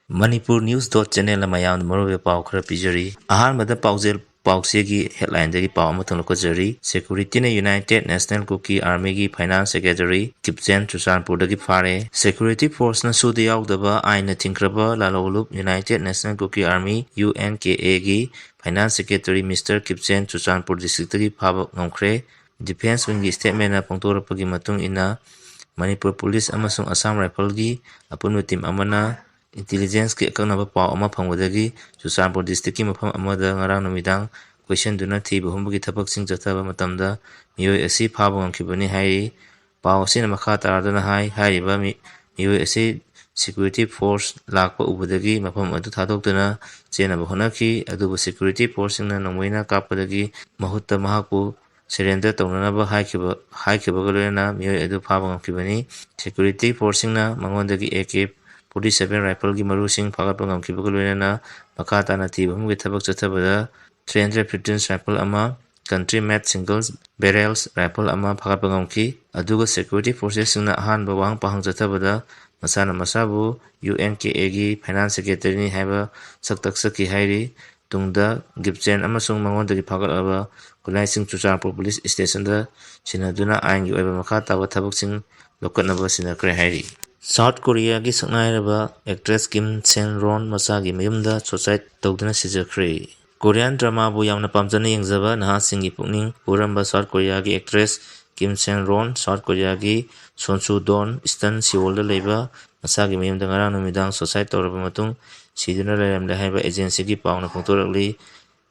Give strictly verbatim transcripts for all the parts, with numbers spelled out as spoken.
Manipur News dot channel ꯃꯌꯥꯝꯗ ꯃꯔꯨꯑꯣꯏꯕ ꯄꯥꯎ ꯈꯔ ꯄꯤꯖꯔꯤ꯫ ꯑꯍꯥꯟꯕꯗ ꯄꯥꯎꯖꯦꯜ ꯄꯥꯎꯆꯦꯒꯤ headlineꯗꯒꯤ ꯄꯥꯎ ꯑꯃ ꯊꯣꯛꯂꯛꯄ zari. Securityꯅ United National Kuki Armyꯒꯤ Finance Secretary ꯀꯤꯞꯆꯦꯟ ꯆꯨꯔꯆꯥꯟꯄꯨꯔꯗꯒꯤ ꯐꯥꯔꯦ꯫ Security Forceꯅ ꯁꯨꯗ ꯌꯥꯎꯗꯕ ꯑꯥꯏꯟꯅ ꯊꯤꯡꯈ꯭ꯔꯕ ꯂꯥꯂꯣꯡꯂꯨꯞ United National Kuki Army, UNKAꯒꯤ Finance Secretary Mister ꯀꯤꯞꯆꯦꯟ Churachandpur districtꯇꯒꯤ ꯐꯥꯕ ꯉꯝꯈ꯭ꯔꯦ꯫ Defence Wingꯒꯤ statementꯅ ꯐꯣꯡꯗꯣꯔꯛꯄꯒꯤ ꯃꯇꯨꯡ ꯏꯟꯅ, ꯃꯅꯤꯄꯨꯔ Police ꯑꯃꯁꯨꯡ Assam Rifleꯒꯤ ꯑꯄꯨꯟꯕ team ꯑꯃꯅ intelligenceꯀꯤ ꯑꯀꯛꯅꯕ ꯄꯥꯎ ꯑꯃ ꯐꯪꯕꯗꯒꯤ ꯆꯨꯔꯆꯥꯟꯄꯨꯔ districtꯀꯤ ꯃꯐꯝ ꯑꯃꯗ ꯉꯔꯥꯡ ꯅꯨꯃꯤꯗꯥꯡ ꯀꯣꯏꯁꯤꯟꯗꯨꯅ ꯊꯤꯕ ꯍꯨꯝꯕꯒꯤ ꯊꯕꯛꯁꯤꯡ ꯆꯠꯊꯕ ꯃꯇꯝꯗ ꯃꯤꯑꯣꯏ ꯑꯁꯤ ꯐꯥꯕ ꯉꯝꯈꯤꯕꯅꯤ ꯍꯥꯏꯔꯤ꯫ ꯄꯥꯎ ꯑꯁꯤꯅ ꯃꯈꯥ ꯇꯥꯔꯗꯨꯅ ꯍꯥꯏ, ꯍꯥꯏꯔꯤꯕ ꯃꯤ-, ꯃꯤꯑꯣꯏ ꯑꯁꯤ Security Force ꯂꯥꯛꯄ ꯎꯕꯗꯒꯤ ꯃꯐꯝ ꯑꯗꯨ ꯊꯥꯗꯣꯛꯇꯨꯅ ꯆꯦꯟꯅꯕ ꯍꯣꯠꯅꯈꯤ, ꯑꯗꯨꯕꯨ Security Forceꯁꯤꯡꯅ ꯅꯣꯡꯃꯩꯅ ꯀꯥꯞꯄꯗꯒꯤ ꯃꯍꯨꯠꯇ ꯃꯍꯥꯛꯄꯨ surrender ꯇꯧꯅꯅꯕ ꯍꯥꯏꯈꯤꯕ, ꯍꯥꯏꯈꯤꯕꯒ ꯂꯣꯏꯅꯅ ꯃꯤꯑꯣꯏ ꯑꯗꯨ ꯐꯥꯕ ꯉꯝꯈꯤꯕꯅꯤ꯫ Security Forceꯁꯤꯡꯅ ꯃꯉꯣꯟꯗꯒꯤ AK forty seven rifleꯒꯤ ꯃꯔꯨꯁꯤꯡ ꯐꯥꯒꯠꯄ ꯉꯝꯈꯤꯕꯒ ꯂꯣꯏꯅꯅ ꯃꯈꯥ ꯇꯥꯅ ꯊꯤꯕ ꯍꯨꯝꯕꯒꯤ ꯊꯕꯛ ꯆꯠꯊꯕꯗ three hundred fifteen rifle ꯑꯃ, country made single barrels rifle ꯑꯃ ꯐꯥꯒꯠꯄ ꯉꯝꯈꯤ꯫ ꯑꯗꯨꯒ Security Forcesꯁꯤꯡꯅ ꯑꯍꯥꯟꯕ ꯋꯥꯍꯪ ꯄꯥꯎꯍꯪ ꯆꯠꯊꯕꯗ ꯃꯁꯥꯅ ꯃꯁꯥꯕꯨ UNKAꯒꯤ Finance Secretaryꯅꯤ ꯍꯥꯏꯕ ꯁꯛ ꯇꯥꯛꯆꯈꯤ ꯍꯥꯏꯔꯤ꯫ ꯇꯨꯡꯗ ꯀꯤꯞꯆꯦꯟ ꯑꯃꯁꯨꯡ ꯃꯉꯣꯟꯗꯒꯤ ꯐꯥꯒꯠꯂꯕ ꯈꯨꯠꯂꯥꯏꯁꯤꯡ ꯆꯨꯔꯆꯥꯟꯄꯨꯔ Police Stationꯗ ꯁꯤꯟꯅꯗꯨꯅ ꯑꯥꯏꯟꯒꯤ ꯑꯣꯏꯕ ꯃꯈꯥ ꯇꯥꯕ ꯊꯕꯛꯁꯤꯡ ꯂꯧꯈꯠꯅꯕ ꯁꯤꯟꯅꯈ꯭ꯔꯦ ꯍꯥꯏꯔꯤ꯫ South Koreaꯒꯤ ꯁꯛꯅꯥꯏꯔꯕ actress Kim Sen Ron ꯃꯁꯥꯒꯤ ꯃꯌꯨꯝꯗ suicide ꯇꯧꯗꯨꯅ ꯁꯤꯖꯈ꯭ꯔꯦ꯫ Korean dramaꯕꯨ ꯌꯥꯝꯅ ꯄꯥꯝꯖꯅ ꯌꯦꯡꯖꯕ ꯅꯍꯥꯁꯤꯡꯒꯤ ꯄꯨꯛꯅꯤꯡ ꯍꯨꯔꯝꯕ South Koreaꯒꯤ actress Kim Sen Ron South Koreaꯒꯤ Sonsu-don Eastern Seoulꯗ ꯂꯩꯕ ꯃꯁꯥꯒꯤ ꯃꯌꯨꯝꯗ ꯉꯔꯥꯡ ꯅꯨꯃꯤꯗꯥꯡ suicide ꯇꯧꯔꯕ ꯃꯇꯨꯡ ꯁꯤꯗꯨꯅ ꯂꯩꯔꯝꯂꯦ ꯍꯥꯏꯕ agencyꯒꯤ ꯄꯥꯎꯅ ꯐꯣꯡꯗꯣꯔꯛꯂꯤ꯫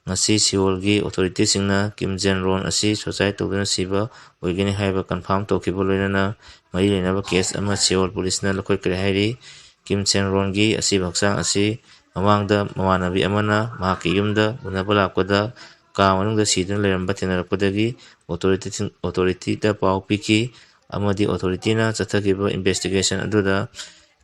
ꯉꯁꯤ Seoulꯒꯤ authorityꯁꯤꯡꯅ Kim Sen Ron ꯑꯁꯤ suicide ꯇꯧꯗꯨꯅ ꯁꯤꯕ ꯑꯣꯏꯒꯅꯤ ꯍꯥꯏꯕ confirm ꯇꯧꯈꯤꯕ ꯂꯣꯏꯅꯅ ꯃꯔꯤ ꯂꯩꯅꯕ case ꯑꯃ Seoul Policeꯅ ꯂꯧꯈꯠꯈ꯭ꯔꯦ ꯍꯥꯏꯔꯤ꯫ Kim Sen Ronꯒꯤ ꯑꯁꯤꯕ ꯍꯛꯆꯥꯡ ꯑꯁꯤ ꯃꯃꯥꯡꯗ ꯃꯃꯥꯟꯅꯕꯤ ꯑꯃꯅ ꯃꯍꯥꯛꯀꯤ ꯌꯨꯝꯗ ꯎꯅꯕ ꯂꯥꯛꯄꯗ ꯀꯥ ꯃꯅꯨꯡꯗ ꯁꯤꯗꯨꯅ ꯂꯩꯔꯝꯕ ꯊꯦꯡꯅꯔꯛꯄꯗꯒꯤ authorityꯁꯤꯡ, authorityꯗ ꯄꯥꯎ ꯄꯤꯈꯤ ꯑꯃꯗꯤ authorityꯅ ꯆꯠꯊꯈꯤꯕ investigation ꯑꯗꯨꯗ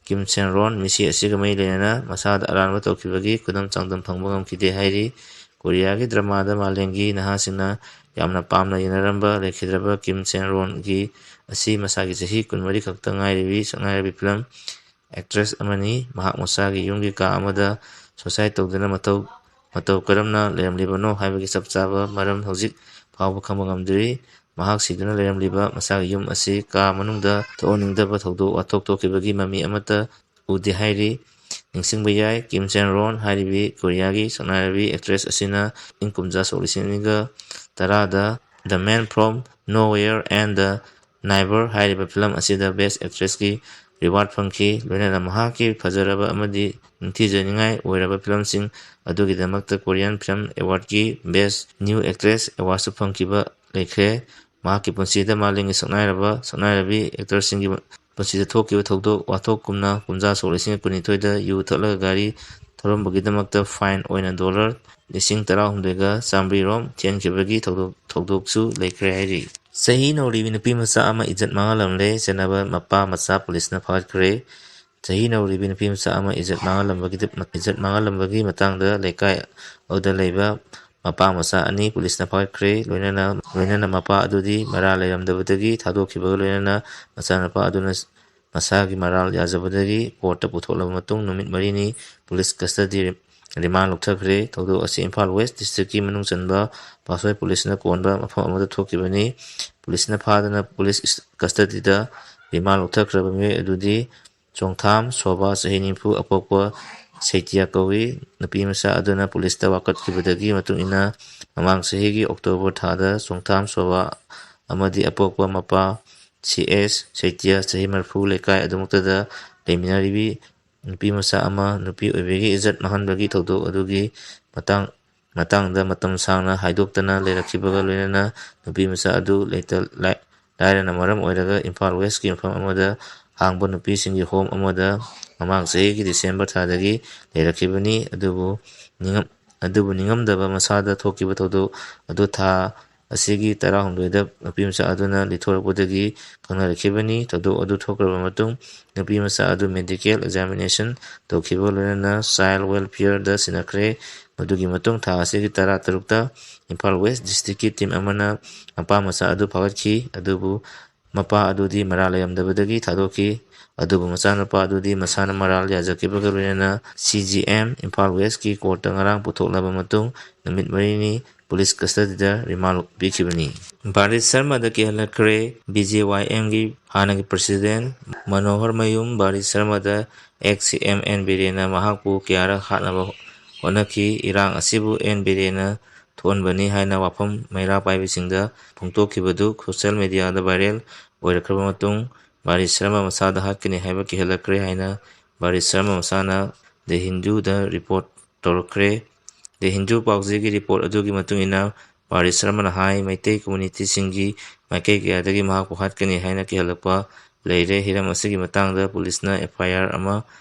Kim Sen Ron ꯃꯤꯁꯤ ꯑꯁꯤꯒ ꯃꯔꯤ ꯂꯩꯅꯅ ꯃꯁꯥꯗ ꯑꯔꯥꯟꯕ ꯇꯧꯈꯤꯕꯒꯤ ꯈꯨꯗꯝ ꯆꯥꯡꯗꯝ ꯐꯪꯕ ꯉꯝꯈꯤꯗꯦ ꯍꯥꯏꯔꯤ꯫ ꯀꯣꯔꯤꯌꯥꯒꯤ dramaꯗ ꯃꯥꯂꯦꯝꯒꯤ ꯅꯍꯥꯁꯤꯡꯅ ꯌꯥꯝꯅ ꯄꯥꯝꯅ ꯌꯦꯡꯅꯔꯝꯕ ꯂꯩꯈꯤꯗ꯭ꯔꯕ Kim Sen Ronꯒꯤ ꯑꯁꯤ ꯃꯁꯥꯒꯤ ꯆꯍꯤ ꯀꯨꯟꯃꯔꯤ ꯈꯛꯇ ꯉꯥꯏꯔꯤꯕꯤ ꯁꯛꯅꯥꯏꯔꯕꯤ ꯐꯤꯂꯝ ꯑꯦꯛꯇ꯭ꯔꯦꯁ ꯑꯃꯅꯤ꯫ ꯃꯍꯥꯛ ꯃꯁꯥꯒꯤ ꯌꯨꯝꯒꯤ ꯀꯥ ꯑꯃꯗ ꯁꯨꯁꯥꯏꯠ ꯇꯧꯗꯨꯅ ꯃꯇꯧ ꯃꯇꯧ ꯀꯔꯝꯅ ꯂꯩꯔꯝꯂꯤꯕꯅꯣ ꯍꯥꯏꯕꯒꯤ ꯆꯞ ꯆꯥꯕ ꯃꯔꯝ ꯍꯧꯖꯤꯛ ꯐꯥꯎꯕ ꯈꯪꯕ ꯉꯝꯗ꯭ꯔꯤ꯫ ꯃꯍꯥꯛ ꯁꯤꯗꯨꯅ ꯂꯩꯔꯝꯂꯤꯕ ꯃꯁꯥꯒꯤ ꯌꯨꯝ ꯑꯁꯤ ꯀꯥ ꯃꯅꯨꯡꯗ ꯊꯣꯛꯍꯟꯅꯤꯡꯗꯕ ꯊꯧꯗꯣꯛ ꯋꯥꯊꯣꯛ ꯊꯣꯛꯈꯤꯕꯒꯤ ꯃꯃꯤ ꯑꯃꯠꯇ ꯎꯗꯦ ꯍꯥꯏꯔꯤ꯫ ꯅꯤꯡꯁꯤꯡꯕ ꯌꯥꯏ, ꯀꯤꯝ ꯆꯦꯟ ꯔꯣꯟ ꯍꯥꯏꯔꯤꯕꯤ ꯀꯣꯔꯤꯌꯥꯒꯤ ꯁꯛꯅꯥꯏꯔꯕꯤ ꯑꯦꯛꯇ꯭ꯔꯦꯁ ꯑꯁꯤꯅ ꯏꯪ ꯀꯨꯝꯖꯥ ꯁꯣꯛ ꯂꯤꯁꯤꯡ ꯑꯅꯤꯒ ꯇꯔꯥꯗ The Man from Nowhere and The Neighbor ꯍꯥꯏꯔꯤꯕ ꯐꯤꯂꯝ ꯑꯁꯤꯗ ꯕꯦꯁ ꯑꯦꯛꯇ꯭ꯔꯦꯁꯀꯤ ꯔꯤꯋꯥꯔꯗ ꯐꯪꯈꯤ꯫ ꯂꯣꯏꯅꯅ ꯃꯍꯥꯛꯀꯤ ꯐꯖꯔꯕ ꯑꯃꯗꯤ ꯅꯤꯡꯊꯤꯖꯅꯤꯡꯉꯥꯏ ꯑꯣꯏꯔꯕ ꯐꯤꯂꯝꯁꯤꯡ ꯑꯗꯨꯒꯤꯗꯃꯛꯇ ꯀꯣꯔꯤꯌꯥꯟ ꯐꯤꯂꯝ ꯑꯦꯋꯥꯔꯗꯀꯤ ꯕꯦꯁ ꯅ꯭ꯌꯨ ꯑꯦꯛꯇ꯭ꯔꯦꯁ ꯑꯦꯋꯥꯔꯗꯁꯨ ꯐꯪꯈꯤꯕ ꯂꯩꯈ꯭ꯔꯦ꯫ ꯃꯍꯥꯛꯀꯤ ꯄꯨꯟꯁꯤꯗ ꯃꯥꯂꯦꯝꯒꯤ ꯁꯛꯅꯥꯏꯔꯕ ꯁꯛꯅꯥꯏꯔꯕꯤ ꯑꯦꯛꯇꯔꯁꯤꯡꯒꯤ ꯄꯨꯟꯁꯤꯗ ꯊꯣꯛꯈꯤꯕ ꯊꯧꯗꯣꯛ ꯋꯥꯊꯣꯛ ꯀꯨꯝꯅ ꯀꯨꯝꯖꯥ ꯁꯣꯛ ꯂꯤꯁꯤꯡ ꯀꯨꯟꯅꯤꯊꯣꯏꯗ ꯌꯨ ꯊꯛꯂꯒ ꯒꯥꯔꯤ ꯊꯧꯔꯝꯕꯒꯤꯗꯃꯛꯇ ꯐꯥꯏꯟ ꯑꯣꯏꯅ ꯗꯣꯂꯔ ꯂꯤꯁꯤꯡ ꯇꯔꯥꯍꯨꯝꯗꯣꯏꯒ ꯆꯥꯃꯔꯤ ꯔꯣꯝ ꯊꯤꯍꯟꯈꯤꯕꯒꯤ ꯊꯧꯗꯣꯛ ꯊꯧꯗꯣꯛꯁꯨ ꯂꯩꯈ꯭ꯔꯦ ꯍꯥꯏꯔꯤ꯫ ꯆꯍꯤ ꯅꯧꯔꯤꯕꯤ ꯅꯨꯄꯤ ꯃꯆꯥ ꯑꯃ ꯏꯖꯠ ꯃꯥꯡꯍꯜꯂꯝꯂꯦ ꯆꯦꯟꯅꯕ ꯃꯄꯥ ꯃꯆꯥ ꯄꯨꯂꯤꯁꯅ ꯐꯥꯒꯠꯈ꯭ꯔꯦ꯫ ꯆꯍꯤ ꯅꯧꯔꯤꯕꯤ ꯅꯨꯄꯤ ꯃꯆꯥ ꯑꯃ ꯏꯖꯠ ꯃꯥꯡꯍꯜꯂꯝꯕꯒꯤ ꯏꯖꯠ ꯃꯥꯡꯍꯜꯂꯝꯕꯒꯤ ꯃꯇꯥꯡꯗ ꯂꯩꯀꯥꯏ ꯑꯗꯨꯗ ꯂꯩꯕ ꯃꯄꯥ ꯃꯆꯥ ꯑꯅꯤ ꯄꯨꯂꯤꯁꯅ ꯐꯥꯒꯠꯈ꯭ꯔꯦ꯫ ꯂꯣꯏꯅꯅ ꯂꯣꯏꯅꯅ ꯃꯄꯥ ꯑꯗꯨꯗꯤ ꯃꯔꯥꯜ ꯂꯩꯔꯝꯗꯕꯗꯒꯤ ꯊꯥꯗꯣꯛꯈꯤꯕꯒ ꯂꯣꯏꯅꯅ ꯃꯆꯥꯅꯨꯄꯥ ꯑꯗꯨꯅ ꯃꯁꯥꯒꯤ ꯃꯔꯥꯜ ꯌꯥꯖꯕꯗꯒꯤ ꯀꯣꯔꯠꯇ ꯄꯨꯊꯣꯛꯂꯕ ꯃꯇꯨꯡ ꯅꯨꯃꯤꯠ ꯃꯔꯤꯅꯤ ꯄꯨꯂꯤꯁ ꯀꯁꯇꯗꯤ ꯔꯤꯃꯥꯟ ꯂꯧꯊꯈ꯭ꯔꯦ꯫ ꯊꯧꯗꯣꯛ ꯑꯁꯤ ꯏꯝꯐꯥꯜ ꯋꯦꯁ ꯗꯤꯁꯇ꯭ꯔꯤꯛꯀꯤ ꯃꯅꯨꯡ ꯆꯟꯕ ꯄꯥꯠꯁꯣꯏ ꯄꯨꯂꯤꯁꯅ ꯀꯣꯟꯕ ꯃꯐꯝ ꯑꯃꯗ ꯊꯣꯛꯈꯤꯕꯅꯤ꯫ ꯄꯨꯂꯤꯁꯅ ꯐꯥꯗꯨꯅ ꯄꯨꯂꯤꯁ ꯀꯁꯇꯗꯤꯗ ꯔꯤꯃꯥꯟ ꯂꯧꯊꯈ꯭ꯔꯕ ꯃꯤꯑꯣꯏ ꯑꯗꯨꯗꯤ ꯆꯣꯡꯊꯥꯝ ꯁꯣꯚꯥ, ꯆꯍꯤ ꯅꯤꯐꯨ, ꯑꯄꯣꯛꯄ ꯁꯩꯇ꯭ꯌ ꯀꯧꯏ꯫ ꯅꯨꯄꯤ ꯃꯆꯥ ꯑꯗꯨꯅ ꯄꯨꯂꯤꯁꯇ ꯋꯥꯀꯠꯈꯤꯕꯗꯒꯤ ꯃꯇꯨꯡ ꯏꯟꯅ ꯃꯃꯥꯡ ꯆꯍꯤꯒꯤ ꯑꯣꯛꯇꯣꯕꯔ ꯊꯥꯗ ꯆꯣꯡꯊꯥꯝ ꯁꯣꯚꯥ ꯑꯃꯗꯤ ꯑꯄꯣꯛꯄ ꯃꯄꯥ ꯁꯤ ꯑꯦꯁ ꯁꯩꯇ꯭ꯌ, ꯆꯍꯤ ꯃꯔꯤꯐꯨ, ꯂꯩꯀꯥꯏ ꯑꯗꯨꯃꯛꯇꯗ ꯂꯩꯃꯤꯟꯅꯔꯤꯕꯤ ꯅꯨꯄꯤ ꯃꯆꯥ ꯑꯃ ꯅꯨꯄꯤ ꯑꯣꯏꯕꯤꯒꯤ ꯏꯖꯠ ꯃꯥꯡꯍꯟꯕꯒꯤ ꯊꯧꯗꯣꯛ ꯑꯗꯨꯒꯤ ꯃꯇꯥꯡ ꯃꯇꯥꯡꯗ ꯃꯇꯝ ꯁꯥꯡꯅ ꯍꯥꯏꯗꯣꯛꯇꯅ ꯂꯩꯔꯛꯈꯤꯕꯒ ꯂꯣꯏꯅꯅ ꯅꯨꯄꯤ ꯃꯆꯥ ꯑꯗꯨ ꯂꯩꯇ ꯂꯥꯏ-, ꯂꯥꯏꯔꯅ ꯃꯔꯝ ꯑꯣꯏꯔꯒ ꯏꯝꯐꯥꯜ ꯋꯦꯁꯀꯤ ꯃꯐꯝ ꯑꯃꯗ ꯍꯥꯡꯕ ꯅꯨꯄꯤꯁꯤꯡꯒꯤ ꯍꯣꯝ ꯑꯃꯗ ꯃꯃꯥꯡ ꯆꯍꯤꯒꯤ ꯗꯤꯁꯦꯝꯕꯔ ꯊꯥꯗꯒꯤ ꯂꯩꯔꯛꯈꯤꯕꯅꯤ꯫ ꯑꯗꯨꯕꯨ ꯅꯤꯡꯉꯝ-, ꯑꯗꯨꯕꯨ ꯅꯤꯡꯉꯝꯗꯕ ꯃꯁꯥꯗ ꯊꯣꯛꯈꯤꯕ ꯊꯧꯗꯣꯛ ꯑꯗꯨ ꯊꯥ ꯑꯁꯤꯒꯤ ꯇꯔꯥꯍꯨꯝꯗꯣꯏꯗ ꯅꯨꯄꯤ ꯃꯆꯥ ꯑꯗꯨꯅ ꯂꯤꯊꯣꯔꯛꯄꯗꯒꯤ ꯈꯪꯅꯔꯛꯈꯤꯕꯅꯤ꯫ ꯊꯧꯗꯣꯛ ꯑꯗꯨ ꯊꯣꯛꯈ꯭ꯔꯕ ꯃꯇꯨꯡ ꯅꯨꯄꯤ ꯃꯆꯥ ꯑꯗꯨ ꯃꯦꯗꯤꯀꯦꯜ ꯑꯦꯛꯖꯥꯃꯤꯅꯦꯁꯟ ꯇꯧꯈꯤꯕꯒ ꯂꯣꯏꯅꯅ ꯆꯥꯏꯜ ꯋꯦꯜꯐꯤꯌꯔꯗ ꯁꯤꯟꯅꯈ꯭ꯔꯦ꯫ ꯃꯗꯨꯒꯤ ꯃꯇꯨꯡ ꯊꯥ ꯑꯁꯤꯒꯤ ꯇꯔꯥ ꯇꯔꯨꯛꯇ ꯏꯝꯐꯥꯜ ꯋꯦꯁ ꯗꯤꯁꯇ꯭ꯔꯤꯛꯀꯤ ꯇꯤꯝ ꯑꯃꯅ ꯃꯄꯥ ꯃꯆꯥ ꯑꯗꯨ ꯐꯥꯒꯠꯈꯤ꯫ ꯑꯗꯨꯕꯨ ꯃꯄꯥ ꯑꯗꯨꯗꯤ ꯃꯔꯥꯜ ꯂꯩꯔꯝꯗꯕꯗꯒꯤ ꯊꯥꯗꯣꯛꯈꯤ꯫ ꯑꯗꯨꯕꯨ ꯃꯆꯥꯅꯨꯄꯥ ꯑꯗꯨꯗꯤ ꯃꯁꯥꯅ ꯃꯔꯥꯜ ꯌꯥꯖꯈꯤꯕꯒ ꯂꯣꯏꯅꯅ ꯁꯤ ꯖꯤ ꯑꯦꯝ ꯏꯝꯐꯥꯜ ꯋꯦꯁꯀꯤ ꯀꯣꯔꯠꯇ ꯉꯔꯥꯡ ꯄꯨꯊꯣꯛꯂꯕ ꯃꯇꯨꯡ ꯅꯨꯃꯤꯠ ꯃꯔꯤꯅꯤ ꯄꯨꯂꯤꯁ ꯀꯁꯇꯗꯤꯗ ꯔꯤꯃꯥꯟ ꯄꯤꯈꯤꯕꯅꯤ꯫ ꯕꯥꯔꯤꯁ ꯁꯔꯃꯗ ꯀꯤꯍꯜꯂꯛꯈ꯭ꯔꯦ꯫ ꯕꯤ ꯖꯦ ꯋꯥꯏ ꯑꯦꯝꯒꯤ ꯍꯥꯟꯅꯒꯤ ꯄ꯭ꯔꯁꯤꯗꯦꯟ ꯃꯅꯣꯍꯔ ꯃꯌꯨꯝ ꯕꯥꯔꯤꯁ ꯁꯔꯃꯗ ꯑꯦꯛꯁ ꯁꯤ ꯑꯦꯝ ꯑꯦꯟ ꯕꯤꯔꯦꯟꯅ ꯃꯍꯥꯛꯄꯨ ꯀꯌꯥꯔꯛ ꯍꯥꯠꯅꯕ ꯍꯣꯠꯅꯈꯤ꯫ ꯏꯔꯥꯡ ꯑꯁꯤꯕꯨ ꯑꯦꯟ ꯕꯤꯔꯦꯟꯅ ꯊꯣꯛꯍꯟꯕꯅꯤ ꯍꯥꯏꯅ ꯋꯥꯐꯝ ꯃꯩꯔꯥ ꯄꯥꯏꯕꯁꯤꯡꯗ ꯐꯣꯡꯗꯣꯛꯈꯤꯕꯗꯨ ꯁꯣꯁꯤꯌꯦꯜ ꯃꯦꯗꯤꯌꯥꯗ ꯚꯥꯏꯔꯦꯜ ꯑꯣꯏꯔꯛꯈ꯭ꯔꯕ ꯃꯇꯨꯡ ꯕꯥꯔꯤꯁ ꯁꯔꯃ ꯃꯁꯥꯗ ꯍꯥꯠꯀꯅꯤ ꯍꯥꯏꯕ ꯀꯤꯍꯜꯂꯛꯈ꯭ꯔꯦ ꯍꯥꯏꯅ ꯕꯥꯔꯤꯁ ꯁꯔꯃ ꯃꯁꯥꯅ ꯗ ꯍꯤꯟꯗꯨꯗ ꯔꯤꯄꯣꯔꯠ ꯇꯧꯔꯛꯈ꯭ꯔꯦ꯫ ꯗ ꯍꯤꯟꯗꯨ ꯄꯥꯎꯖꯦꯒꯤ ꯔꯤꯄꯣꯔꯠ ꯑꯗꯨꯒꯤ ꯃꯇꯨꯡ ꯏꯟꯅ ꯕꯥꯔꯤꯁ ꯁꯔꯃꯅ ꯍꯥꯏ, ꯃꯩꯇꯩ ꯀꯝꯃ꯭ꯌꯨꯅꯤꯇꯤꯁꯤꯡꯒꯤ ꯃꯥꯏꯀꯩ ꯀꯌꯥꯗꯒꯤ ꯃꯍꯥꯛꯄꯨ ꯍꯥꯠꯀꯅꯤ ꯍꯥꯏꯅ ꯀꯤꯍꯜꯂꯛꯄ ꯂꯩꯔꯦ꯫ ꯍꯤꯔꯝ ꯑꯁꯤꯒꯤ ꯃꯇꯥꯡꯗ ꯄꯨꯂꯤꯁꯅ ꯑꯦꯐ ꯑꯥꯏ ꯑꯥꯔ ꯑꯃ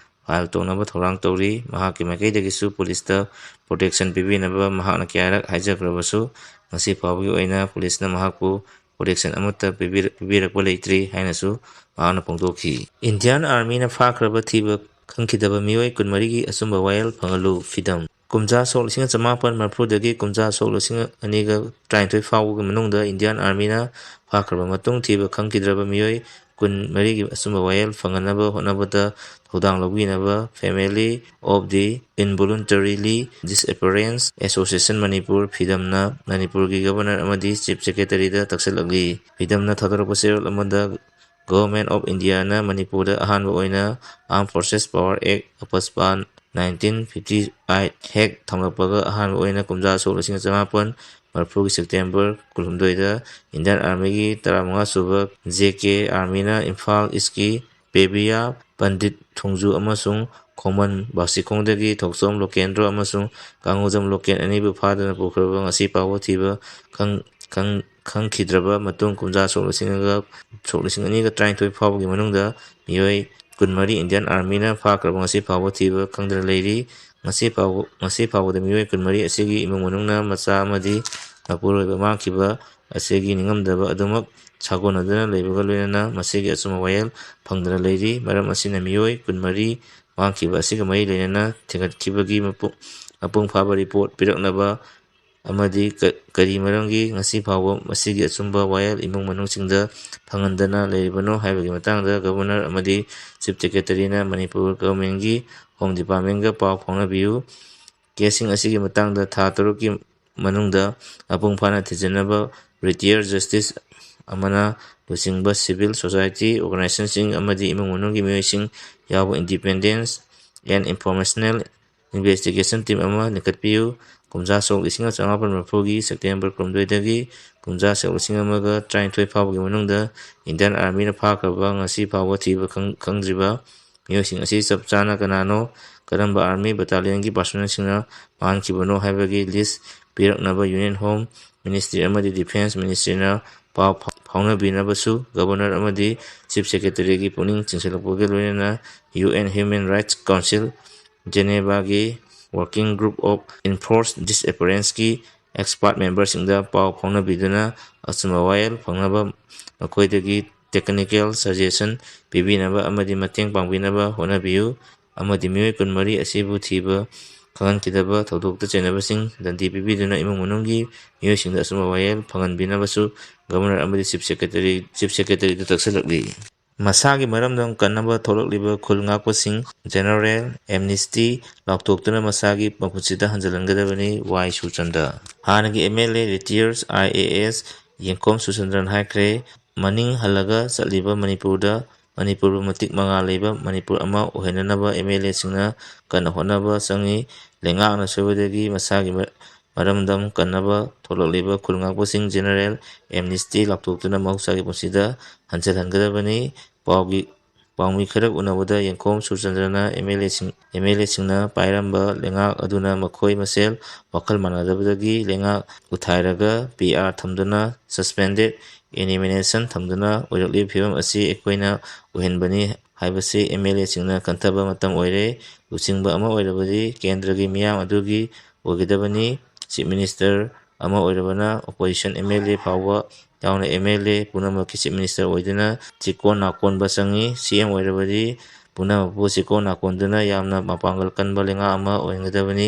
ꯐꯥꯏꯜ ꯇꯧꯅꯕ ꯊꯧꯔꯥꯡ ꯇꯧꯔꯤ꯫ ꯃꯍꯥꯛꯀꯤ ꯃꯥꯏꯀꯩꯗꯒꯤꯁꯨ ꯄꯨꯂꯤꯁꯇ ꯄ꯭ꯔꯣꯇꯦꯛꯁꯟ ꯄꯤꯕꯤꯅꯕ ꯃꯍꯥꯛꯅ ꯀꯌꯥꯔꯛ ꯍꯥꯏꯖꯈ꯭ꯔꯕꯁꯨ, ꯉꯁꯤ ꯐꯥꯎꯕꯒꯤ ꯑꯣꯏꯅ ꯄꯨꯂꯤꯁꯅ ꯃꯍꯥꯛꯄꯨ ꯄ꯭ꯔꯣꯇꯦꯛꯁꯟ ꯑꯃꯠꯇ ꯄꯤꯕꯤꯔ-, ꯄꯤꯕꯤꯔꯛꯄ ꯂꯩꯇ꯭ꯔꯤ ꯍꯥꯏꯅꯁꯨ ꯃꯍꯥꯛꯅ ꯐꯣꯡꯗꯣꯛꯈꯤ꯫ ꯏꯟꯗꯤꯌꯥꯟ ꯑꯥꯔꯃꯤꯅ ꯐꯥꯈ꯭ꯔꯕ ꯊꯤꯕ ꯈꯪꯈꯤꯗꯕ ꯃꯤꯑꯣꯏ ꯀꯨꯟꯃꯔꯤꯒꯤ ꯑꯆꯨꯝꯕ ꯋꯥꯌꯦꯜ ꯐꯪꯍꯜꯂꯨ꯫ ꯐꯤꯗꯝ꯫ ꯀꯨꯝꯖꯥ ꯁꯣꯛ ꯂꯤꯁꯤꯡ ꯑꯃ ꯆꯃꯥꯄꯟ ꯃꯔꯤꯐꯨꯗꯒꯤ ꯀꯨꯝꯖꯥ ꯁꯣꯛ ꯂꯤꯁꯤꯡ ꯑꯅꯤꯒ ꯇꯔꯥꯅꯤꯊꯣꯏ ꯐꯥꯎꯕꯒꯤ ꯃꯅꯨꯡꯗ ꯏꯟꯗꯤꯌꯥꯟ ꯑꯥꯔꯃꯤꯅ ꯐꯥꯈ꯭ꯔꯕ ꯃꯇꯨꯡ ꯊꯤꯕ ꯈꯪꯈꯤꯗ꯭ꯔꯕ ꯃꯤꯑꯣꯏ ꯀꯨꯟꯃꯔꯤꯒꯤ ꯑꯆꯨꯝꯕ ꯋꯥꯌꯦꯜ ꯐꯪꯍꯟꯅꯕ ꯍꯣꯠꯅꯕꯗ ꯊꯧꯗꯥꯡ ꯂꯧꯕꯤꯅꯕ Family of the Involuntarily Disappearance Association Manipur, ꯐꯤꯗꯝꯅ ꯃꯅꯤꯄꯨꯔꯒꯤ ꯒꯕꯔꯅꯔ ꯑꯃꯗꯤ ꯆꯤꯐ ꯁꯦꯀ꯭ꯔꯦꯇꯔꯤꯗ ꯇꯛꯁꯤꯜꯂꯛꯂꯤ꯫ ꯐꯤꯗꯝꯅ ꯊꯥꯗꯣꯔꯛꯄ ꯆꯦꯔꯣꯜ ꯑꯃꯗ Government of Indiaꯅ ꯃꯅꯤꯄꯨꯔꯗ ꯑꯍꯥꯟꯕ ꯑꯣꯏꯅ Armed Forces Power Act, ꯑꯄꯁꯄꯥꯟ, nineteen fifty eight ꯍꯦꯛ ꯊꯝꯂꯛꯄꯒ ꯑꯍꯥꯟꯕ ꯑꯣꯏꯅ ꯀꯨꯝꯖꯥ ꯁꯣꯛ ꯂꯤꯁꯤꯡ ꯑꯃ ꯆꯃꯥꯄꯟ ꯃꯔꯤꯐꯨꯒꯤ ꯁꯦꯞꯇꯦꯝꯕꯔ ꯀꯨꯟꯍꯨꯝꯗꯣꯏꯗ ꯏꯟꯗꯤꯌꯥꯟ ꯑꯥꯔꯃꯤꯒꯤ ꯇꯔꯥꯃꯉꯥ ꯁꯨꯕ ꯖꯦ ꯀꯦ ꯑꯥꯔꯃꯤꯅ ꯏꯝꯐꯥꯜ ꯏꯁꯀꯤ ꯄꯦꯕꯤꯌꯥ, ꯄꯟꯗꯤꯠ ꯊꯣꯡꯖꯨ ꯑꯃꯁꯨꯡ ꯈꯣꯡꯃꯟ ꯕꯥꯁꯤꯈꯣꯡꯗꯒꯤ ꯊꯣꯛꯆꯣꯝ ꯂꯣꯀꯦꯟꯗ꯭ꯔꯣ ꯑꯃꯁꯨꯡ ꯀꯥꯡꯉꯨꯖꯝ ꯂꯣꯀꯦꯟ ꯑꯅꯤꯕꯨ ꯐꯥꯗꯨꯅ ꯄꯨꯈ꯭ꯔꯕ ꯉꯁꯤ ꯐꯥꯎꯕ ꯊꯤꯕ ꯈꯪ-, ꯈꯪ-, ꯈꯪꯈꯤꯗ꯭ꯔꯕ ꯃꯇꯨꯡ ꯀꯨꯝꯖꯥ ꯁꯣꯛ ꯂꯤꯁꯤꯡ ꯑꯃꯒ, ꯁꯣꯛ ꯂꯤꯁꯤꯡ ꯑꯅꯤꯒ ꯇꯔꯥꯅꯤꯊꯣꯏ ꯐꯥꯎꯕꯒꯤ ꯃꯅꯨꯡꯗ ꯃꯤꯑꯣꯏ ꯀꯨꯟꯃꯔꯤ ꯏꯟꯗꯤꯌꯥꯟ ꯑꯥꯔꯃꯤꯅ ꯐꯥꯈ꯭ꯔꯕ ꯉꯁꯤ ꯐꯥꯎꯕ ꯊꯤꯕ ꯈꯪꯗꯅ ꯂꯩꯔꯤ꯫ ꯉꯁꯤ ꯐꯥꯎꯕ, ꯉꯁꯤ ꯐꯥꯎꯕꯗ ꯃꯤꯑꯣꯏ ꯀꯨꯟꯃꯔꯤ ꯑꯁꯤꯒꯤ ꯏꯃꯨꯡ ꯃꯅꯨꯡꯅ ꯃꯆꯥ ꯑꯃꯗꯤ ꯃꯄꯨꯔꯣꯏꯕ ꯃꯥꯡꯈꯤꯕ ꯑꯁꯤꯒꯤ ꯅꯤꯡꯉꯝꯗꯕ ꯑꯗꯨꯃꯛ ꯁꯥꯒꯣꯟꯅꯗꯨꯅ ꯂꯩꯕꯒ ꯂꯣꯏꯅꯅ ꯃꯁꯤꯒꯤ ꯑꯆꯨꯝꯕ ꯋꯥꯌꯦꯜ ꯐꯪꯗꯅ ꯂꯩꯔꯤ꯫ ꯃꯔꯝ ꯑꯁꯤꯅ ꯃꯤꯑꯣꯏ ꯀꯨꯟꯃꯔꯤ ꯃꯥꯡꯈꯤꯕ ꯑꯁꯤꯒ ꯃꯔꯤ ꯂꯩꯅꯅ ꯊꯤꯒꯠꯈꯤꯕꯒꯤ ꯃꯄꯨ-, ꯃꯄꯨꯡ ꯐꯥꯕ ꯔꯤꯄꯣꯔꯠ ꯄꯤꯔꯛꯅꯕ ꯑꯃꯗꯤ ꯀ-, ꯀꯔꯤ ꯃꯔꯝꯒꯤ ꯉꯁꯤ ꯐꯥꯎꯕ ꯃꯁꯤꯒꯤ ꯑꯆꯨꯝꯕ ꯋꯥꯌꯦꯜ ꯏꯃꯨꯡ ꯃꯅꯨꯡꯁꯤꯡꯗ ꯐꯪꯍꯟꯗꯅ ꯂꯩꯔꯤꯕꯅꯣ ꯍꯥꯏꯕꯒꯤ ꯃꯇꯥꯡꯗ Governor ꯑꯃꯗꯤ Chief Secretaryꯅ ꯃꯅꯤꯄꯨꯔ governmentꯀꯤ Home Departmentꯒ ꯄꯥꯎ ꯐꯥꯎꯅꯕꯤꯌꯨ꯫ Caseꯁꯤꯡ ꯑꯁꯤꯒꯤ ꯃꯇꯥꯡꯗ ꯊꯥ ꯇꯔꯨꯛꯀꯤ ꯃꯅꯨꯡꯗ ꯃꯄꯨꯡ ꯐꯥꯅ ꯊꯤꯖꯤꯟꯅꯕ retire justice ꯑꯃꯅ ꯂꯨꯆꯤꯡꯕ civil society organizationꯁꯤꯡ ꯑꯃꯗꯤ ꯏꯃꯨꯡ ꯃꯅꯨꯡꯒꯤ ꯃꯤꯑꯣꯏꯁꯤꯡ ꯌꯥꯎꯕ independent and informational investigation team ꯑꯃ ꯂꯤꯡꯈꯠꯄꯤꯌꯨ꯫ ꯀꯨꯝꯖꯥ ꯁꯣꯛ ꯂꯤꯁꯤꯡ ꯑꯃ ꯆꯃꯥꯄꯜ ꯃꯔꯤꯐꯨꯒꯤ September ꯀꯨꯟꯍꯨꯝꯗꯣꯏꯗꯒꯤ ꯀꯨꯝꯖꯥ ꯁꯣꯛ ꯂꯤꯁꯤꯡ ꯑꯃꯒ ꯇꯔꯥꯅꯤꯊꯣꯏ ꯐꯥꯎꯕꯒꯤ ꯃꯅꯨꯡꯗ Indian Armyꯅ ꯐꯥꯈ꯭ꯔꯕ ꯉꯁꯤ ꯐꯥꯎꯕ ꯊꯤꯕ ꯈꯪ-, ꯈꯪꯗ꯭ꯔꯤꯕ ꯃꯤꯑꯣꯏꯁꯤꯡ ꯑꯁꯤ ꯆꯞ ꯆꯥꯅ ꯀꯅꯥꯅꯣ, ꯀꯔꯝꯕ army battalionꯒꯤ personnelꯁꯤꯡꯅ ꯃꯥꯡꯈꯤꯕꯅꯣ ꯍꯥꯏꯕꯒꯤ list ꯄꯤꯔꯛꯅꯕ Union Home Ministry ꯑꯃꯗꯤ Defence Ministryꯅ ꯄꯥꯎ ꯐꯥ-, ꯐꯥꯎꯅꯕꯤꯅꯕꯁꯨ Governor ꯑꯃꯗꯤ Chief Secretaryꯒꯤ ꯄꯨꯛꯅꯤꯡ ꯆꯤꯡꯁꯤꯜꯂꯛꯄꯒ ꯂꯣꯏꯅꯅ UN Human Rights Council Genevaꯒꯤ Working Group of Enforced Disappearanceꯀꯤ expert memberꯁꯤꯡꯗ ꯄꯥꯎ ꯐꯥꯎꯅꯕꯤꯗꯨꯅ ꯑꯆꯨꯝꯕ ꯋꯥꯌꯦꯜ ꯐꯪꯅꯕ ꯃꯈꯣꯏꯗꯒꯤ technical suggestion ꯄꯤꯕꯤꯅꯕ ꯑꯃꯗꯤ ꯃꯇꯦꯡ ꯄꯥꯡꯕꯤꯅꯕ ꯍꯣꯠꯅꯕꯤꯌꯨ꯫ ꯑꯃꯗꯤ ꯃꯤꯑꯣꯏ ꯀꯨꯟꯃꯔꯤ ꯑꯁꯤꯕꯨ ꯊꯤꯕ ꯈꯪꯍꯟꯈꯤꯗꯕ ꯊꯧꯗꯣꯛꯇ ꯆꯩꯅꯕꯁꯤꯡ ꯗꯟꯗꯤ ꯄꯤꯕꯤꯗꯨꯅ ꯏꯃꯨꯡ ꯃꯅꯨꯡꯒꯤ ꯃꯤꯑꯣꯏꯁꯤꯡꯗ ꯑꯆꯨꯝꯕ ꯋꯥꯌꯦꯜ ꯐꯪꯍꯟꯕꯤꯅꯕꯁꯨ Governor ꯑꯃꯗꯤ Chief Secretary, Chief Secretaryꯗ ꯇꯛꯁꯤꯜꯂꯛꯂꯤ꯫ ꯃꯁꯥꯒꯤ ꯃꯔꯝꯗꯝ ꯀꯟꯅꯕ ꯊꯣꯛꯂꯛꯂꯤꯕ ꯈꯨꯜ ꯉꯥꯛꯄꯁꯤꯡ general amnesty ꯂꯥꯎꯊꯣꯛꯇꯨꯅ ꯃꯁꯥꯒꯤ ꯃꯄꯨꯟꯁꯤꯗ ꯍꯟꯖꯤꯜꯍꯟꯒꯗꯕꯅꯤ꯫ ꯋꯥꯏ ꯁꯨꯔꯆꯟꯗ꯫ ꯍꯥꯟꯅꯒꯤ MLA retires IAS ꯌꯦꯡꯀꯣꯝ ꯁꯨꯔꯆꯟꯗ꯭ꯔꯅ ꯍꯥꯏꯈ꯭ꯔꯦ, ꯃꯅꯤꯡ ꯍꯜꯂꯒ ꯆꯠꯂꯤꯕ ꯃꯅꯤꯄꯨꯔꯗ ꯃꯅꯤꯄꯨꯔꯕꯨ ꯃꯇꯤꯛ ꯃꯉꯥ ꯂꯩꯕ ꯃꯅꯤꯄꯨꯔ ꯑꯃ ꯑꯣꯏꯍꯟꯅꯅꯕ MLAꯁꯤꯡꯅ ꯀꯟꯅ ꯍꯣꯠꯅꯕ ꯆꯪꯏ꯫ ꯂꯩꯉꯥꯛꯅ ꯁꯣꯏꯕꯗꯒꯤ ꯃꯁꯥꯒꯤ ꯃ-, ꯃꯔꯝꯗꯝ ꯀꯟꯅꯕ ꯊꯣꯛꯂꯛꯂꯤꯕ ꯈꯨꯜ ꯉꯥꯛꯄꯁꯤꯡ general amnesty ꯂꯥꯎꯊꯣꯛꯇꯨꯅ ꯃꯍꯧꯁꯥꯒꯤ ꯄꯨꯟꯁꯤꯗ ꯍꯟꯖꯤꯜꯍꯟꯒꯗꯕꯅꯤ꯫ ꯄꯥꯎꯒꯤ, ꯄꯥꯎꯃꯤ ꯈꯔ ꯎꯅꯕꯗ ꯌꯦꯡꯈꯣꯝ ꯁꯨꯔꯆꯟꯗ꯭ꯔꯅ MLAꯁꯤꯡ, MLAꯁꯤꯡꯅ ꯄꯥꯏꯔꯝꯕ ꯂꯩꯉꯥꯛ ꯑꯗꯨꯅ ꯃꯈꯣꯏ ꯃꯁꯦꯜ ꯋꯥꯈꯜ ꯃꯥꯟꯅꯗꯕꯗꯒꯤ ꯂꯩꯉꯥꯛ ꯎꯊꯥꯏꯔꯒ PR ꯊꯝꯗꯨꯅ, suspended animation ꯊꯝꯗꯨꯅ ꯑꯣꯏꯔꯛꯂꯤꯕ ꯐꯤꯕꯝ ꯑꯁꯤ ꯑꯩꯈꯣꯏꯅ ꯑꯣꯏꯍꯟꯕꯅꯤ ꯍꯥꯏꯕꯁꯤ MLAꯁꯤꯡꯅ ꯈꯟꯊꯕ ꯃꯇꯝ ꯑꯣꯏꯔꯦ꯫ ꯂꯨꯆꯤꯡꯕ ꯑꯃ ꯑꯣꯏꯔꯕꯗꯤ ꯀꯦꯟꯗ꯭ꯔꯒꯤ ꯃꯤꯌꯥꯝ ꯑꯗꯨꯒꯤ ꯑꯣꯏꯒꯗꯕꯅꯤ꯫ Chief Minister ꯑꯃ ꯑꯣꯏꯔꯕꯅ opposition MLA ꯐꯥꯎꯕ ꯌꯥꯎꯅ MLA ꯄꯨꯝꯅꯃꯛꯀꯤ Chief Minister ꯑꯣꯏꯗꯨꯅ ꯆꯤꯀꯣꯟ ꯅꯥꯀꯣꯟꯕ ꯆꯪꯏ꯫ CM ꯑꯣꯏꯔꯕꯗꯤ ꯄꯨꯝꯅꯃꯛꯄꯨ ꯆꯤꯀꯣꯟ ꯅꯥꯀꯣꯟꯗꯨꯅ ꯌꯥꯝꯅ ꯃꯄꯥꯡꯒꯜ ꯀꯟꯕ ꯂꯩꯉꯥꯛ ꯑꯃ ꯑꯣꯏꯍꯟꯒꯗꯕꯅꯤ꯫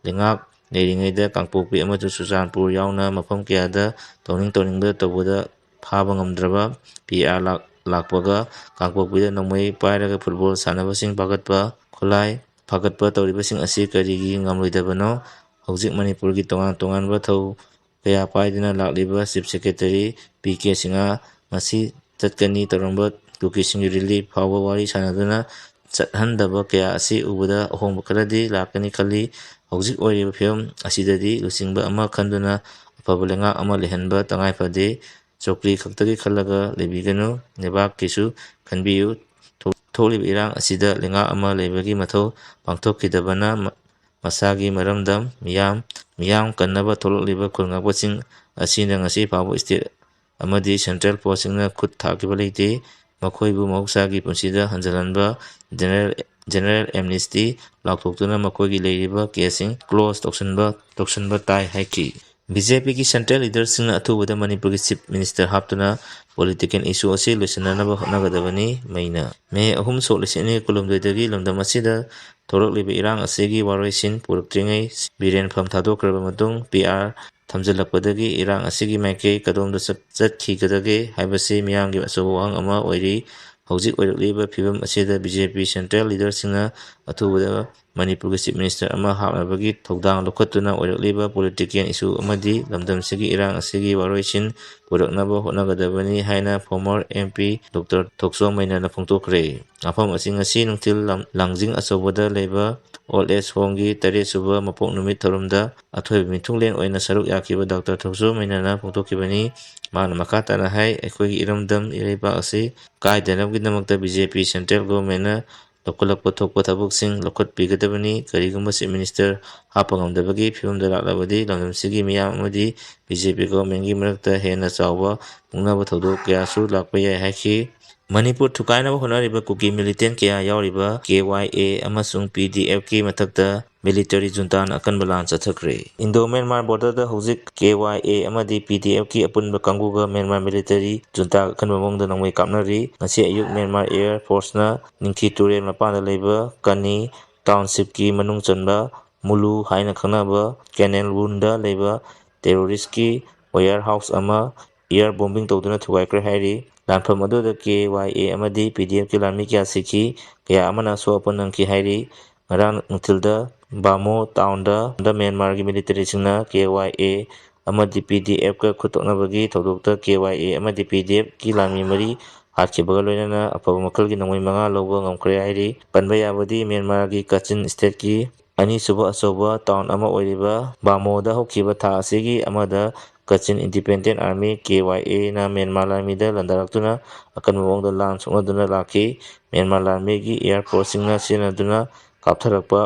ꯂꯩꯉꯥꯛ ꯂꯩꯔꯤꯉꯩꯗ ꯀꯥꯡꯄꯣꯛꯄꯤ ꯑꯃꯁꯨꯡ ꯆꯨꯔꯆꯥꯟꯄꯨꯔ ꯌꯥꯎꯅ ꯃꯐꯝ ꯀꯌꯥꯗ ꯇꯧꯅꯤꯡ ꯇꯧꯅꯤꯡꯕ ꯇꯧꯕꯗ ꯐꯥꯕ ꯉꯝꯗ꯭ꯔꯕ ꯄꯤ ꯑꯥꯔ ꯂꯥꯛ-, ꯂꯥꯛꯄꯒ ꯀꯥꯡꯄꯣꯛꯄꯤꯗ ꯅꯣꯡꯃꯩ ꯄꯥꯏꯔꯒ ꯐꯨꯠꯕꯣꯜ ꯁꯥꯟꯅꯕꯁꯤꯡ ꯐꯥꯒꯠꯄ, ꯈꯨꯠꯂꯥꯏ ꯐꯥꯒꯠꯄ ꯇꯧꯔꯤꯕꯁꯤꯡ ꯑꯁꯤ ꯀꯔꯤꯒꯤ ꯉꯝꯂꯣꯏꯗꯕꯅꯣ? ꯍꯧꯖꯤꯛ ꯃꯅꯤꯄꯨꯔꯒꯤ ꯇꯣꯉꯥꯟ ꯇꯣꯉꯥꯟꯕ ꯊꯧ ꯀꯌꯥ ꯄꯥꯏꯗꯨꯅ ꯂꯥꯛꯂꯤꯕ Chief Secretary P K Singh ꯉꯁꯤ ꯆꯠꯀꯅꯤ ꯇꯧꯔꯝꯕ ꯀꯨꯀꯤꯁꯤꯡꯒꯤ ꯔꯦꯂꯤ ꯐꯥꯎꯕ ꯋꯥꯔꯤ ꯁꯥꯟꯅꯗꯨꯅ ꯆꯠꯍꯟꯗꯕ ꯀꯌꯥ ꯑꯁꯤ ꯎꯕꯗ ꯑꯍꯣꯡꯕ ꯈꯔꯗꯤ ꯂꯥꯛꯀꯅꯤ ꯈꯜꯂꯤ꯫ ꯍꯧꯖꯤꯛ ꯑꯣꯏꯔꯤꯕ ꯐꯤꯕꯝ ꯑꯁꯤꯗꯗꯤ ꯂꯨꯆꯤꯡꯕ ꯑꯃ ꯈꯟꯗꯨꯅ ꯑꯐꯕ ꯂꯩꯉꯥꯛ ꯑꯃ ꯂꯩꯍꯟꯕ ꯇꯉꯥꯏ ꯐꯗꯦ꯫ ꯆꯧꯀ꯭ꯔꯤ ꯈꯛꯇꯒꯤ ꯈꯜꯂꯒ ꯂꯩꯕꯤꯒꯅꯨ, ꯂꯩꯕꯥꯛꯀꯤꯁꯨ ꯈꯟꯕꯤꯌꯨ꯫ ꯊꯣꯛ-, ꯊꯣꯛꯂꯤꯕ ꯏꯔꯥꯡ ꯑꯁꯤꯗ ꯂꯩꯉꯥꯛ ꯑꯃ ꯂꯩꯕꯒꯤ ꯃꯊꯧ ꯄꯥꯡꯊꯣꯛꯈꯤꯗꯕꯅ ꯃ-, ꯃꯁꯥꯒꯤ ꯃꯔꯝꯗꯝ, ꯃꯤꯌꯥꯝ, ꯃꯤꯌꯥꯝ ꯀꯟꯅꯕ ꯊꯣꯛꯂꯛꯂꯤꯕ ꯈꯨꯜ ꯉꯥꯛꯄꯁꯤꯡ ꯑꯁꯤꯅ ꯉꯁꯤ ꯐꯥꯎꯕ state ꯑꯃꯗꯤ central forceꯁꯤꯡꯅ ꯈꯨꯠ ꯊꯥꯈꯤꯕ ꯂꯩꯇꯦ꯫ ꯃꯈꯣꯏꯕꯨ ꯃꯍꯧꯁꯥꯒꯤ ꯄꯨꯟꯁꯤꯗ ꯍꯟꯖꯤꯜꯍꯟꯕ, general, general amnesty ꯂꯥꯎꯊꯣꯛꯇꯨꯅ ꯃꯈꯣꯏꯒꯤ ꯂꯩꯔꯤꯕ caseꯁꯤꯡ close ꯇꯧꯁꯤꯟꯕ, ꯇꯧꯁꯤꯟꯕ ꯇꯥꯏ ꯍꯥꯏꯈꯤ꯫ ꯕꯤ ꯖꯦ ꯄꯤꯒꯤ central leaderꯁꯤꯡꯅ ꯑꯊꯨꯕꯗ ꯃꯅꯤꯄꯨꯔꯒꯤ Chief Minister ꯍꯥꯞꯇꯨꯅ political issue ꯑꯁꯤ ꯂꯣꯏꯁꯤꯟꯅꯅꯕ ꯍꯣꯠꯅꯒꯗꯕꯅꯤ꯫ ꯃꯩꯅ꯫ ꯃꯦ ꯑꯍꯨꯝ, ꯁꯣꯛ ꯂꯤꯁꯤꯡ ꯑꯅꯤ ꯀꯨꯟꯍꯨꯝꯗꯣꯏꯗꯒꯤ ꯂꯝꯗꯝ ꯑꯁꯤꯗ ꯊꯣꯛꯂꯛꯂꯤꯕ ꯏꯔꯥꯡ ꯑꯁꯤꯒꯤ ꯋꯥꯔꯣꯏꯁꯤꯟ ꯄꯨꯔꯛꯇ꯭ꯔꯤꯉꯩ ꯕꯤꯔꯦꯟꯐꯝ ꯊꯥꯗꯣꯛꯈ꯭ꯔꯕ ꯃꯇꯨꯡ ꯄꯤ ꯑꯥꯔ ꯊꯝꯖꯤꯜꯂꯛꯄꯗꯒꯤ ꯏꯔꯥꯡ ꯑꯁꯤꯒꯤ ꯃꯥꯏꯀꯩ ꯀꯗꯣꯝꯗ ꯆꯠ-, ꯆꯠꯈꯤꯒꯗꯒꯦ ꯍꯥꯏꯕꯁꯤ ꯃꯤꯌꯥꯝꯒꯤ ꯑꯆꯧꯕ ꯋꯥꯍꯪ ꯑꯃ ꯑꯣꯏꯔꯤ꯫ ꯍꯧꯖꯤꯛ ꯑꯣꯏꯔꯛꯂꯤꯕ ꯐꯤꯕꯝ ꯑꯁꯤꯗ ꯕꯤ ꯖꯦ ꯄꯤ central leaderꯁꯤꯡꯅ ꯑꯊꯨꯕꯗ ꯃꯅꯤꯄꯨꯔꯒꯤ Chief Minister ꯑꯃ ꯍꯥꯞꯅꯕꯒꯤ ꯊꯧꯗꯥꯡ ꯂꯧꯈꯠꯇꯨꯅ ꯑꯣꯏꯔꯛꯂꯤꯕ political issue ꯑꯃꯗꯤ ꯂꯝꯗꯝꯁꯤꯒꯤ ꯏꯔꯥꯡ ꯑꯁꯤꯒꯤ ꯋꯥꯔꯣꯏꯁꯤꯟ ꯄꯨꯔꯛꯅꯕ ꯍꯣꯠꯅꯒꯗꯕꯅꯤ ꯍꯥꯏꯅ former M P Doctor ꯊꯣꯛꯆꯣꯝ ꯃꯩꯅꯥꯅ ꯐꯣꯡꯗꯣꯛꯈ꯭ꯔꯦ꯫ ꯃꯐꯝ ꯑꯁꯤ ꯉꯁꯤ ꯅꯨꯡꯊꯤꯜ ꯂꯝ-, ꯂꯥꯡꯖꯤꯡ ꯑꯆꯧꯕꯗ ꯂꯩꯕ Old Age Homeꯒꯤ ꯇꯔꯦꯠ ꯁꯨꯕ ꯃꯄꯣꯛ ꯅꯨꯃꯤꯠ ꯊꯧꯔꯝꯗ ꯑꯊꯣꯏꯕ ꯃꯤꯊꯨꯡꯂꯦꯟ ꯑꯣꯏꯅ ꯁꯔꯨꯛ ꯌꯥꯈꯤꯕ Doctor ꯊꯣꯛꯆꯣꯝ ꯃꯩꯅꯥꯅ ꯐꯣꯡꯗꯣꯛꯈꯤꯕꯅꯤ꯫ ꯃꯥꯅ ꯃꯈꯥ ꯇꯥꯅ ꯍꯥꯏ, ꯑꯩꯈꯣꯏꯒꯤ ꯏꯔꯝꯗꯝ ꯏꯔꯩꯕꯥꯛ ꯑꯁꯤ ꯀꯥꯏꯗꯅꯕꯒꯤꯗꯃꯛꯇ ꯕꯤ ꯖꯦ ꯄꯤ central governmentꯅ ꯂꯧꯈꯠꯂꯛꯄ ꯊꯣꯛꯄ ꯊꯕꯛꯁꯤꯡ ꯂꯧꯈꯠꯄꯤꯒꯗꯕꯅꯤ꯫ ꯀꯔꯤꯒꯨꯝꯕ Chief Minister ꯍꯥꯞꯄ ꯉꯝꯗꯕꯒꯤ ꯐꯤꯕꯝꯗ ꯂꯥꯛꯂꯕꯗꯤ ꯂꯝꯗꯝꯁꯤꯒꯤ ꯃꯤꯌꯥꯝ ꯑꯃꯗꯤ ꯕꯤ ꯖꯦ ꯄꯤ governmentꯒꯤ ꯃꯔꯛꯇ ꯍꯦꯟꯅ ꯆꯥꯎꯕ ꯃꯨꯛꯅꯕ ꯊꯧꯗꯣꯛ ꯀꯌꯥꯁꯨ ꯂꯥꯛꯄ ꯌꯥꯏ ꯍꯥꯏꯈꯤ꯫ ꯃꯅꯤꯄꯨꯔ ꯊꯨꯒꯥꯏꯅꯕ ꯍꯣꯠꯅꯔꯤꯕ ꯀꯨꯀꯤ militant ꯀꯌꯥ ꯌꯥꯎꯔꯤꯕ ꯀꯦ ꯋꯥꯏ ꯑꯦ ꯑꯃꯁꯨꯡ ꯄꯤ ꯗꯤ ꯑꯦꯐꯀꯤ ꯃꯊꯛꯇ military juntaꯅ ꯑꯀꯟꯕ ꯂꯥꯟ ꯆꯠꯊꯈ꯭ꯔꯦ꯫ Indo Myanmar borderꯗ ꯍꯧꯖꯤꯛ ꯀꯦ ꯋꯥꯏ ꯑꯦ ꯑꯃꯗꯤ ꯄꯤ ꯗꯤ ꯑꯦꯐꯀꯤ ꯑꯄꯨꯟꯕ ꯀꯥꯡꯕꯨꯒ Myanmar military juntaꯒ ꯑꯀꯟꯕ ꯃꯑꯣꯡꯗ ꯅꯣꯡꯃꯩ ꯀꯥꯞꯅꯔꯤ꯫ ꯉꯁꯤ ꯑꯌꯨꯛ Myanmar Air Forceꯅ ꯅꯤꯡꯊꯤ ꯇꯨꯔꯦꯜ ꯃꯄꯥꯟꯗ ꯂꯩꯕ ꯀꯅꯤ townshipꯀꯤ ꯃꯅꯨꯡ ꯆꯟꯕ ꯃꯨꯂꯨ ꯍꯥꯏꯅ ꯈꯪꯅꯕ ꯀꯦꯅꯦꯜ ꯋꯨꯟꯗ ꯂꯩꯕ ꯇꯦꯔꯣꯔꯤꯁꯀꯤ ꯋꯦꯌꯔ ꯍꯥꯎꯁ ꯑꯃ ꯏꯌꯥꯔ ꯕꯣꯝꯕꯤꯡ ꯇꯧꯗꯨꯅ ꯊꯨꯒꯥꯏꯈ꯭ꯔꯦ ꯍꯥꯏꯔꯤ꯫ ꯂꯥꯟꯐꯝ ꯑꯗꯨꯗ ꯀꯦ ꯋꯥꯏ ꯑꯦ ꯑꯃꯗꯤ ꯄꯤ ꯗꯤ ꯑꯦꯐꯀꯤ ꯂꯥꯟꯃꯤ ꯀꯌꯥ ꯁꯤꯈꯤ, ꯀꯌꯥ ꯑꯃꯅ ꯑꯁꯣꯛ ꯑꯄꯟ ꯅꯪꯈꯤ ꯍꯥꯏꯔꯤ꯫ ꯉꯔꯥꯡ ꯅꯨꯡꯊꯤꯜꯗ ꯕꯥꯃꯣ ꯇꯥꯎꯟꯗ ꯃ꯭ꯌꯥꯟꯃꯥꯔꯒꯤ ꯃꯤꯂꯤꯇꯔꯤꯁꯤꯡꯅ ꯀꯦ ꯋꯥꯏ ꯑꯦ ꯑꯃꯗꯤ ꯄꯤ ꯗꯤ ꯑꯦꯐꯀ ꯈꯨꯠꯇꯣꯛꯅꯕꯒꯤ ꯊꯧꯗꯣꯛꯇ ꯀꯦ ꯋꯥꯏ ꯑꯦ ꯑꯃꯗꯤ ꯄꯤ ꯗꯤ ꯑꯦꯐꯀꯤ ꯂꯥꯟꯃꯤ ꯃꯔꯤ ꯍꯥꯠꯈꯤꯕꯒ ꯂꯣꯏꯅꯅ ꯑꯐꯕ ꯃꯈꯜꯒꯤ ꯅꯣꯡꯃꯩ ꯃꯉꯥ ꯂꯧꯕ ꯉꯝꯈ꯭ꯔꯦ ꯍꯥꯏꯔꯤ꯫ ꯄꯟꯕ ꯌꯥꯕꯗꯤ ꯃ꯭ꯌꯥꯟꯃꯥꯔꯒꯤ ꯀꯥꯆꯤꯟ ꯁ꯭ꯇꯦꯠꯀꯤ ꯑꯅꯤꯁꯨꯕ ꯑꯆꯧꯕ ꯇꯥꯎꯟ ꯑꯃ ꯑꯣꯏꯔꯤꯕ ꯕꯥꯃꯣꯗ ꯍꯧꯈꯤꯕ ꯊꯥ ꯑꯁꯤꯒꯤ ꯑꯃꯗ ꯀꯥꯆꯤꯟ ꯏꯟꯗꯤꯄꯦꯟꯗꯦꯟ ꯑꯥꯔꯃꯤ, ꯀꯦ ꯋꯥꯏ ꯑꯦꯅ ꯃ꯭ꯌꯥꯟꯃꯥꯔ ꯂꯥꯟꯃꯤꯗ ꯂꯥꯟꯗꯥꯔꯛꯇꯨꯅ ꯑꯀꯟꯕ ꯃꯑꯣꯡꯗ ꯂꯥꯟ ꯁꯣꯛꯅꯗꯨꯅ ꯂꯥꯛꯈꯤ꯫ ꯃ꯭ꯌꯥꯟꯃꯥꯔ ꯂꯥꯟꯃꯤꯒꯤ ꯏꯌꯥꯔ ꯐꯣꯔꯁꯁꯤꯡꯅ ꯁꯤꯖꯤꯟꯅꯗꯨꯅ ꯀꯥꯞꯊꯔꯛꯄ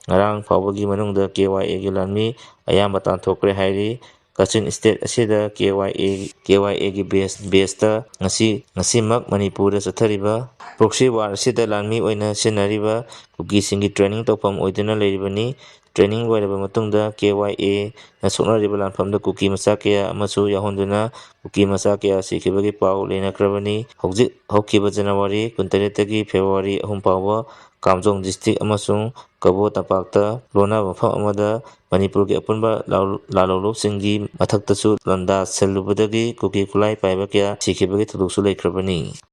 ꯉꯔꯥꯡ ꯐꯥꯎꯕꯒꯤ ꯃꯅꯨꯡꯗ ꯀꯦ ꯋꯥꯏ ꯑꯦꯒꯤ ꯂꯥꯟꯃꯤ ꯑꯌꯥꯝꯕ ꯇꯥꯟꯊꯣꯛꯈ꯭ꯔꯦ ꯍꯥꯏꯔꯤ꯫ ꯀꯥꯆꯤꯟ ꯁ꯭ꯇꯦꯠ ꯑꯁꯤꯗ ꯀꯦ ꯋꯥꯏ ꯑꯦ, ꯀꯦ ꯋꯥꯏ ꯑꯦꯒꯤ ꯕꯦꯁ, ꯕꯦꯁꯇ ꯉꯁꯤ, ꯉꯁꯤꯃꯛ ꯃꯅꯤꯄꯨꯔꯗ ꯆꯠꯊꯔꯤꯕ ꯄ꯭ꯔꯣꯛꯁꯤ ꯋꯥꯔ ꯑꯁꯤꯗ ꯂꯥꯟꯃꯤ ꯑꯣꯏꯅ ꯁꯤꯖꯤꯟꯅꯔꯤꯕ ꯀꯨꯀꯤꯁꯤꯡꯒꯤ ꯇ꯭ꯔꯦꯅꯤꯡ ꯇꯧꯐꯝ ꯑꯣꯏꯗꯨꯅ ꯂꯩꯔꯤꯕꯅꯤ꯫ ꯇ꯭ꯔꯦꯅꯤꯡ ꯂꯣꯏꯔꯕ ꯃꯇꯨꯡꯗ ꯀꯦ ꯋꯥꯏ ꯑꯦꯅ ꯁꯣꯛꯅꯔꯤꯕ ꯂꯥꯟꯐꯝꯗ ꯀꯨꯀꯤ ꯃꯆꯥ ꯀꯌꯥ ꯑꯃꯁꯨ ꯌꯥꯎꯍꯟꯗꯨꯅ ꯀꯨꯀꯤ ꯃꯆꯥ ꯀꯌꯥ ꯁꯤꯈꯤꯕꯒꯤ ꯄꯥꯎ ꯂꯩꯅꯈ꯭ꯔꯕꯅꯤ꯫ ꯍꯧꯖꯤꯛ ꯍꯧꯈꯤꯕ ꯖꯅꯋꯥꯔꯤ ꯀꯨꯟꯇꯔꯦꯠꯇꯒꯤ ꯐꯦꯕ꯭ꯔꯨꯋꯥꯔꯤ ꯑꯍꯨꯝ ꯐꯥꯎꯕ ꯀꯥꯝꯖꯣꯡ ꯗꯤꯁꯇ꯭ꯔꯤꯛ ꯑꯃꯁꯨꯡ ꯀꯕꯣ ꯇꯝꯄꯥꯛꯇ ꯂꯣꯟꯅꯕ ꯃꯐꯝ ꯑꯃꯗ ꯃꯅꯤꯄꯨꯔꯒꯤ ꯑꯄꯨꯟꯕ ꯂꯥꯜ-, ꯂꯥꯜꯍꯧꯂꯨꯞꯁꯤꯡꯒꯤ ꯃꯊꯛꯇꯁꯨ ꯂꯥꯟꯗꯥ ꯁꯤꯜꯂꯨꯕꯗꯒꯤ ꯀꯨꯀꯤ ꯈꯨꯠꯂꯥꯏ ꯄꯥꯏꯕ ꯀꯌꯥ ꯁꯤꯈꯤꯕꯒꯤ ꯊꯧꯗꯣꯛꯁꯨ ꯂꯩꯈ꯭ꯔꯕꯅꯤ꯫